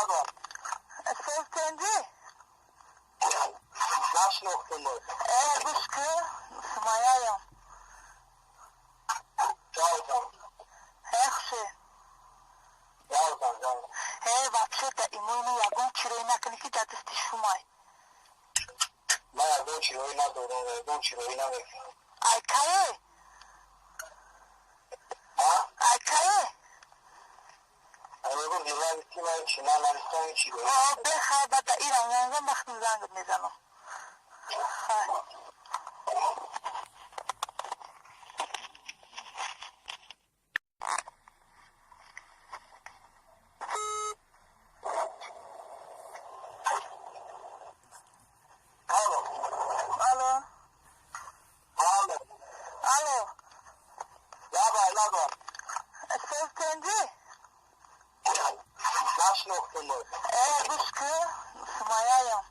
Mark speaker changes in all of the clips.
Speaker 1: Лаба.
Speaker 2: Севтенди?
Speaker 1: Нашинохтумот.
Speaker 2: Гӯш кун, Сумаяям.
Speaker 1: Ҷавзам.
Speaker 2: Хуши.
Speaker 1: Ҷавзам, ҷавзам.
Speaker 2: Вообще-то имои ягон чироӣ накунӣ, ки дар дасти шумай.
Speaker 1: Ман ягон чироӣ надорам, ягон чироӣ намекунам.
Speaker 2: Ай кае?
Speaker 1: А?
Speaker 2: Ай кае?
Speaker 1: Ягон дилави ман чи ман навистам чироӣ.
Speaker 2: Бехай, бада ирам янзам вақти занг мезанам. Хай.
Speaker 1: Алло.
Speaker 2: Алло.
Speaker 1: Алло.
Speaker 2: Алло.
Speaker 1: Лаба, лаба.
Speaker 2: Севтенди?
Speaker 1: Нашинохтумот.
Speaker 2: Гӯш кун, Сумаяям.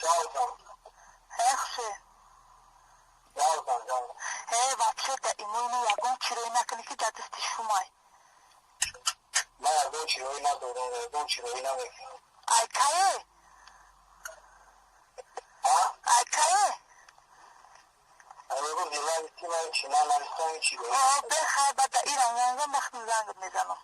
Speaker 1: Ҷавзам.
Speaker 2: Хуши.
Speaker 1: Ҷавзам, ҷавзам.
Speaker 2: Вообще-то имои ягон чироӣ накунӣ, ки дар дасти шумай.
Speaker 1: Ман ягон чироӣ надорам, ягон чироӣ намекунам.
Speaker 2: Ай кае?
Speaker 1: А?
Speaker 2: Ай кае?
Speaker 1: Ягон дилави ман чи ман навистам чироӣ.
Speaker 2: Бехай, бада ирам янзам вақти занг мезанам.